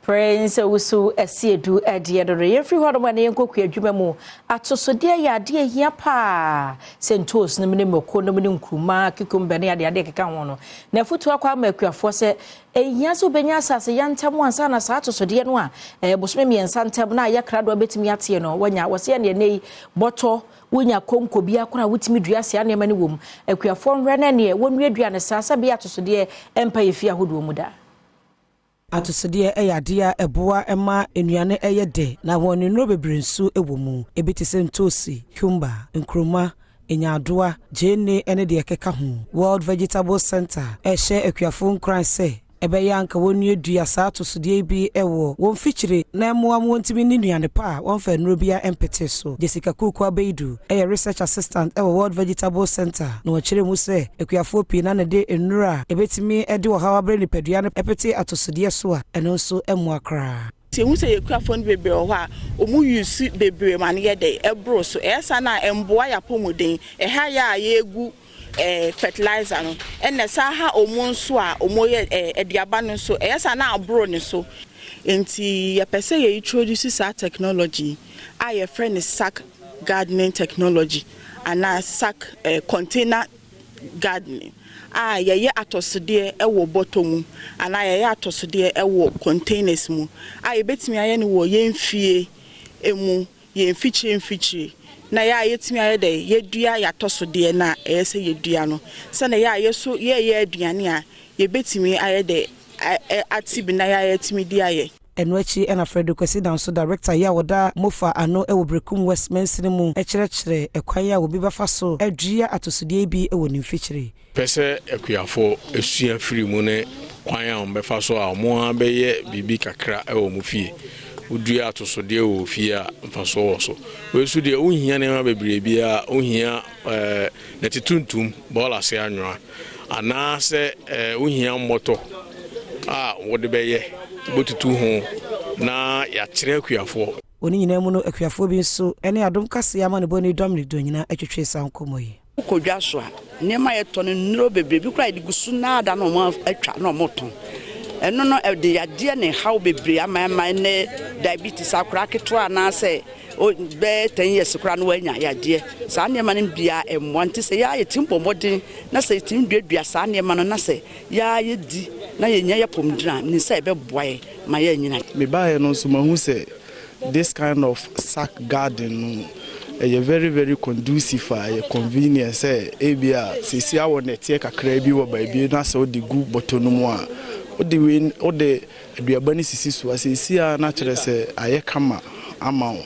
Prince Owusu Asiedu ɛdeɛ no no yɛmfiri hɔ nom ne yɛnkɔ kua adwuma mu. Atosodeɛ yɛ adeɛ hia paa sɛ ntoos nom ne mako nom ne nkuruma, cucumber ne adeadeɛ keka ho no, na afotu akɔ ama akuafoɔ sɛ ɛhia sɛ wobɛnya asase yɛntam ansa na saa atosodeɛ no a bosome 3 ntam na ayɛ krado bɛtumi ateɛ no wanya. Wɔsɛ ɛneɛ nɛ yi bɔtɔ wonya konko bi akora a wotumi dua saa nneɛma no wɔ mu. Akuafoɔ nhwɛ no neɛ wɔnnuadua no saa sɛ bɛyɛ atosodeɛ ɛmpa yɛ fie ahodoɔ mu da. Atosodeɛ yɛ adeɛ a ɛboa ma nnuane yɛ dɛ, na wɔn nnuro bebree nso wɔ mu. Ebi te sɛ ntoosi, cucumber, nkuruma, nyaadoa, gyeene ne deɛ ɛkeka ho. World Vegetable Center ɛhyɛ akuafoɔ nkuran sɛ ɛbɛyɛ anka wɔnnuadua saa atosodeɛ bi wɔ wɔn fikyire na mmoa ma wɔntumi ne nnuane pa a wɔmfa nnuro bia mpete so. Jessica Kuku Abeidu ɛyɛ research assistant ɛwɔ World Vegetable Center, na wɔkyerɛ mu sɛ akuafoɔ pii na ne de nnuro a ɛbɛtumi de ɔhaw abrɛ nipadua no ɛpete atosodeɛ so a, ɛno nso mmoa koraa. Nti ehu sɛ yɛkuafoɔ no bebree wɔ hɔ a ɔmu use bebree ma no yɛ dɛ ɛboro so. Ɛyɛ saa na ɛmboa yɛ apɔmuden. Ɛha yɛ a yɛgu fertilizer no, ɛna saa ha ɔmo nso a ɔmo yɛ aduaba no nso, ɛyɛ saa na aboro ne so. Nti yɛpɛ sɛ yɛ introduce saa technology a yɛfrɛ no sack gardening technology anaa sack container gardening, a yɛyɛ atɔsodeɛ ɛwɔ bɔtɔ mu anaa yɛyɛ atɔsodeɛ ɛwɔ containers mu a yɛbɛtumi ayɛ no wɔ yɛn fie emu, yɛn mfikyire mfikyire, na yɛ a yɛtumi ayɛ dɛ yɛdua yɛatɔsodeɛ no a ɛyɛ sɛ yɛdua no, sɛnɛ yɛ a yɛso yɛyɛ aduane a yɛbɛtumi ayɛ dɛ ate bi na yɛ a yɛtumi di ayɛ. Ɛno akyi ɛna Frederick Kwasi Danso, director yi a wɔda mofa ano wɔ Berekum West mansini mu, kyerɛkyerɛ ɛkwan a obi bɛfa so adua atosodeɛ bi wɔ ne mfikyire. Pɛ sɛ akuafoɔ esua firi mu ne kwan a wɔbɛfa so a wɔn ara bɛyɛ biribi kakra wɔ wɔn fie. Wodua atosodeɛ wɔ fie a, mfasoɔ wɔ so. Wei nso deɛ, wohia nneɛma bebree biara. Wohia nɛte tuntum, bɔɔla ase anwoa, anaasɛ wohia mmɔtɔ a wɔde bɛyɛ wobɛtutu ho na yɛakyerɛ akuafoɔ. Wɔn nyinaa mu no, akuafoɔ bi nso ne Adom Kaseɛ amanebɔni Dominic Donyina atwitwe saa nkɔmmɔ yi. Wokɔ dwa so a, nneɛma a yɛtɔ no, nnuro bebree bi koraa yɛde gu so naada na ɔmo atwa na ɔmo tɔn. Ɛno no ɛde yadeɛ ne haw bebree ama ne diabetes. Akora ketewa anaasɛ bɛyɛ 10 years koraa no wanya yadeɛ. Saa nneɛma no bia ɛmmoa. Nti sɛ yɛa yɛtumi bɔ mmɔden na sɛ yɛtumi duadua saa nneɛma no na sɛ yɛa yɛdi na yɛnya yɛ pɔmuden a, nim sɛ ɛbɛboa yɛ ma yɛanyina. Mebaeɛ no nso, mahu sɛ this kind of sack garden no ɛyɛ very very conducive a ɛyɛ convenient sɛ ebi a sisi awɔ nɛteɛ kakra bi wɔ baabi na sɛ wode gu bɔtɔ no mu a, wode wei wode aduaba no sisi so a, sisi a na kyerɛ sɛ ayɛ kama ama wo.